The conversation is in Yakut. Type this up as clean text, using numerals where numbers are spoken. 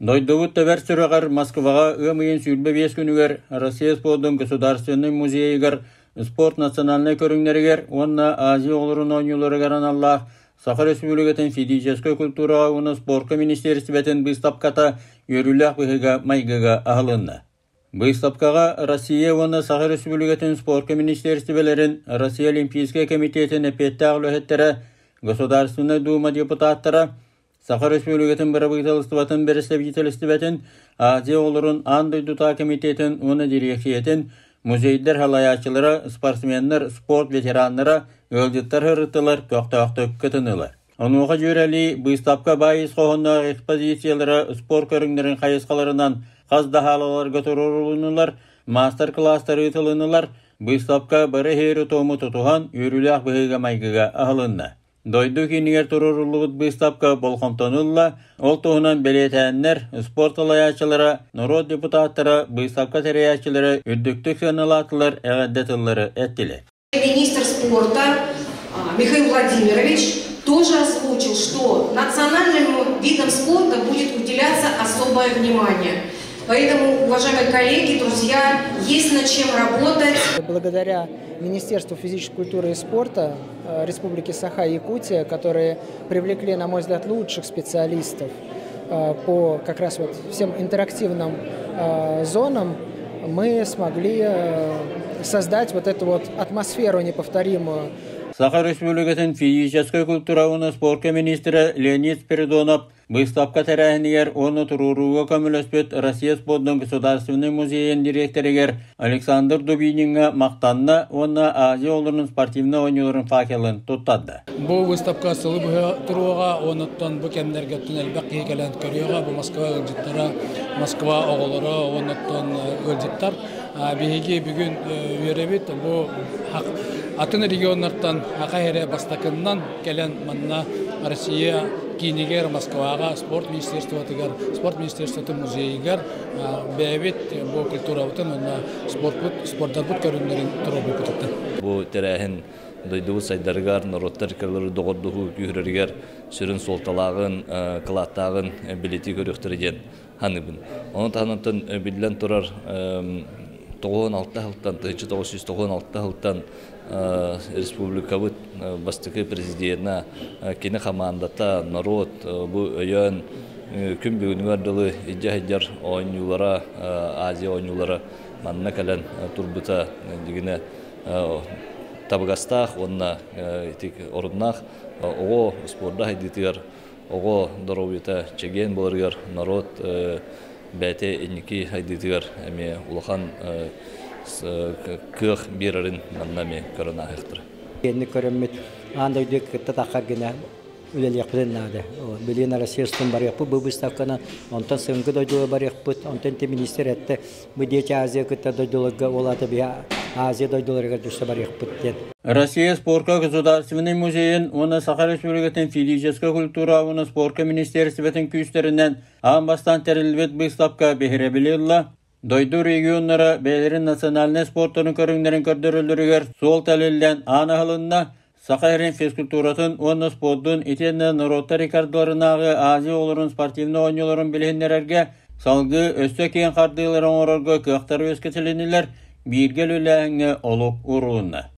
Дойдубут тэбэр сүрэҕэр Москваҕа ыам ыйын 25 күнүгэр Россия спордун государственнай музейыгар спорт национальнай көрүҥнэригэр уонна Азия оҕолорун оонньууларыгар аналлаах Саха Республикатын физическэй культураҕа уонна спорка министиэристибэтин быыстапката үөрүүлээх быһыыга-майгыга аһылынна. Быыстапкаҕа Россия уонна Саха Республикатын спорка министиэристибэлэрин, Россия Олимпийскай комитетын эппиэттээх үлэһиттэрэ, Государственнай Дума депутаттара, Саха Республикатын Бырабыыталыстыбатын бэрэстэбиитэлистибэтин, Азия оҕолорун аан дойдутааҕы комитетын уонна дириэксийэтин, музейдар салайааччылара, спортсменнар, спорт ветераннара, ыалдьыттар сырыттылар, көхтөөхтүк кытыннылар. Онуоха дьүөрэлии быыстапка баай ис хоһоонноох экспозициялара спорт көрүҥнэрин хайысхаларынан хас да хаалаларга туруорулуннулар, маастар-кылаастар ыытылыннылар, быыстапка бары иһиэри-туому тутуһан үөрүүлээх быһыыга-майгыга аһылынна. Дойду киинигэр туруоруллубут быыстапка болҕомтону ылла, ол туһунан бэлиэтээннэр, спорт салайааччылара, норуот депутаттара, быыстапка тэрийээччилэрэ үрдүктүк сыаналаатылар, эҕэрдэ тыллары эттилэр. Министр спорта Михаил Владимирович тоже озвучил, что национальным видам спорта будет уделяться особое внимание. Поэтому, уважаемые коллеги, друзья, есть над чем работать. Благодаря Министерству физической культуры и спорта Республики Саха-Якутия, которые привлекли, на мой взгляд, лучших специалистов по как раз вот всем интерактивным зонам, мы смогли создать вот эту вот атмосферу неповторимую. Саха Республикатын физическэй культура уонна спорка министрэ Леонид Спиридонов Быыстапка тэрээһинигэр уонна туруорууга көмөлөспүт Россия спордун государственнай музейын дириэктэригэр Александр Дубиниҥҥа махтанна уонна Азия оҕолорун спортивнай оонньууларын факелын туттарда. Бу выставка сылы быһа туруоҕа, онуттан бу кэмнэргэ элбэх киһи кэлэн көрүөҕэ. Бу Москва ыалдьыттара, Москва оҕолоро, онуттан ыалдьыттар. Биһиги бүгүн үөрэбит. Бу атын регионнартан аха эрэ бастакыннан кэлэн манна Россия киинигэр Москваҕа спорт министерствотыгар, спорт министерствотын музейыгар бэйэбит бу культурабытын уонна спортпут, спордарбыт көрүҥнэрин туруорбуппутуттан. Бу тэрээһин дойдубут сайдарыгар, норуоттар иккилэрин доҕордоһуу күүһүрэригэр сүрүн суолталааҕын, кылааттааҕын билити көрүөхтэрэ диэн саныыбын. Ону таһынан биллэн турар 96 сылтан, 1996 сылтан республикабыт бастакы президенэ, кини хамаандата, норуот бу өйөөн күн бүгүнүгэр дылы илдьэ сылдьар оонньуулара, Азия оонньуулара манна кэлэн турбута дигинэ табыгастаах уонна ити оруннаах оҕо спорда сайдыытыгар оҕо доруобуйата чэгиэн буоларыгар норуот бэйэтэ инники сайдыытыгар эмиэ улахан кыах биэрэрин манна эмиэ көрөн ааһыахтара. Кэнник көрөммүт аан дойду кытта таххар гына үлэлиэхпитин наада. Билигин Россиястан барыахпыт бу выставканы, онтон сыҥгы дойдуга барыахпыт, онтон ити министр этте, мы дети Азия кытта дойдуларга ол аата биһи Азия дойдуларыгар түссе барыахпыт диэн. Россия спорка государственнай музейын уонна Саха Республикатын физическэй культура уонна спорка министиэристибэтин күүстэринэн аан бастаан тэриллибит быыстапка биһирэбили ылла. Дойду регионнара бэйэлэрин национальнай спорттарын көрүҥнэрин көрдөрөллөрүгэр суол тэлиллэн аан аһылынна. Саха сирин физкультуратын уонна спордун итиэннэ норуоттар иккардыларынааҕы Азия оҕолорун спортивнай оонньууларын билиһиннэрэргэ, салгыы өссө киэҥ хардыылары оҥорорго кыахтар үөскэтилиннилэр, бииргэ үлэлээһиҥҥэ олук уурулунна.